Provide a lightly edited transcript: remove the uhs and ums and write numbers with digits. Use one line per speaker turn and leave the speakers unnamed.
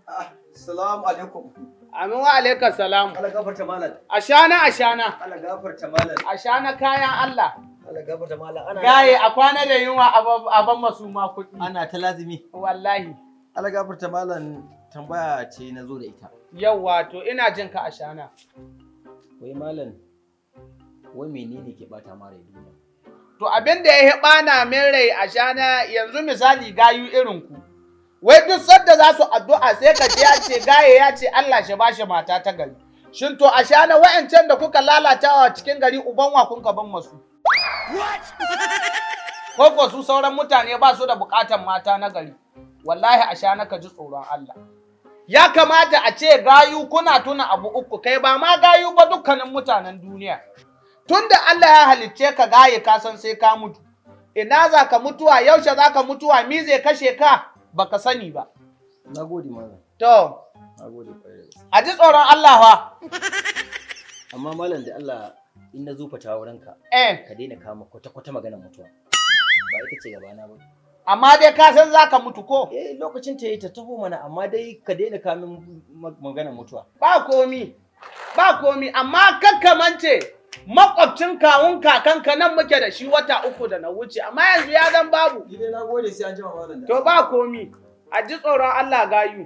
Assalamu alaikum.
Amin wa alaikar salam.
Allah gafarta malam.
Ashana, ashana.
Allah gafarta malam.
Ashana kayan Allah.
Allah gafarta malam. Ana
Gaye a kwana da yunwa a ban masu ma kuɗi.
Ana ta lazimi.
Wallahi.
Allah gafarta malam, tambaya ce na zo da ita.
Yawwa, to ina jin ka, ashana.
Wai malam, wai menene ke bata ma rai duniya?
To, abin da ya ɓana min rai, ashana, yanzu misali gayu irin ku. Wai duk sadda za su addu'a sai ka ji ya ce gaye ya ce Allah shi ba shi mata ta gari. Shin to ashana, wa'ancan da kuka lalatawa cikin gari, uban wa kun ka ban masu? Ko ko su sauran mutane ba su da bukatan mata na gari? Wallahi ashana, ka ji tsoron Allah. Ya kamata a ce gayu kuna tuna abu uku, kai ba ma gayu ba, dukkanin mutanen duniya. Tunda Allah ya halicce ka gaye, ka san sai ka mutu. Ina za ka mutuwa, yaushe za ka mutuwa, mi zai kashe ka, baka sani ba.
Na gode, malam.
To,
Na gode kwarai da gaske.
a ji tsoron Allah fa.
Amma malam, da Allah in na zo fata wurinka
Eh,
ka daina kama kwata-kwata maganar mutuwa. Ba ita ce gabana ba.
Amma dai ka san za ka mutu ko?
Eh, lokacin ta yi ta taho mana, amma dai ka daina kamin maganar mutuwa.
Ba komi, ba komi, amma kakkamance makwabcin kawun kakanka nan muke da shi wata 3 da na wuce, amma yanzu ya zan babu.
Ni dai na gode, sai an jima malam.
To, ba komi, a ji tsoron Allah gayu.